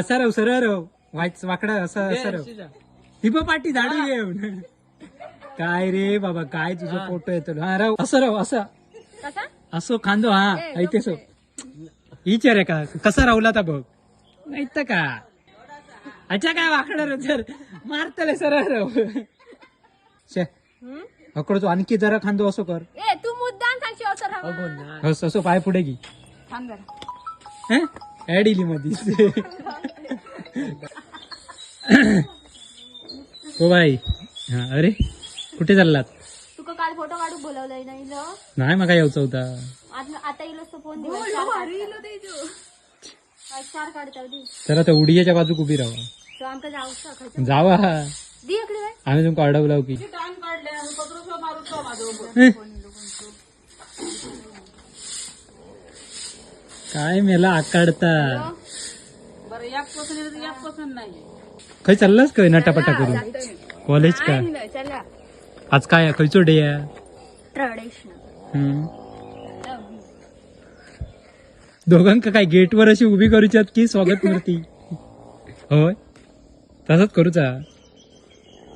असा राव, सरळ राव, वाईट वाकडा असा असा राव. ही पण पाठी झाडू घेऊन. काय रे बाबा, काय तुझा फोटो येतो. हा राव, असं राव, असा. कसा? असो खांदो. हा, ऐते सो विचार आहे का कसा रावला ता बघ. नाही तर का? अच्छा, काय वाकडा जर मारतले, सरळ राव. शे अकडो तू आणखी जरा खांदो असो कर. ए, तू मुद्दाम सांगशी असं राहा. हस असो, पाय पुढे घे. थांब जरा. हं? ऍड इली मधी. हो बाई. हा, अरे कुठे चाललात? तुका काल फोटो काढू बोलवलंय नाही ल? नाही, मका येऊचा होता. आता इलो तो फोन चार काढता दी. चला तर उडियाच्या बाजूक उभी राहा. तो आमका जाऊ. जावा. दी इकडे बाई. आम्ही तुमका अडवलाव की. हं. काय मेला आकाडता. खय चाललास काय नटापटा करून? कॉलेज का? चला. आज काय आहे? खयचो डे आहे? ट्रेडिशनल. हम्म. दोघांका काय गेटवर अशी उभी करूच्यात की स्वागत मूर्ती? होय, तसंच करूचा.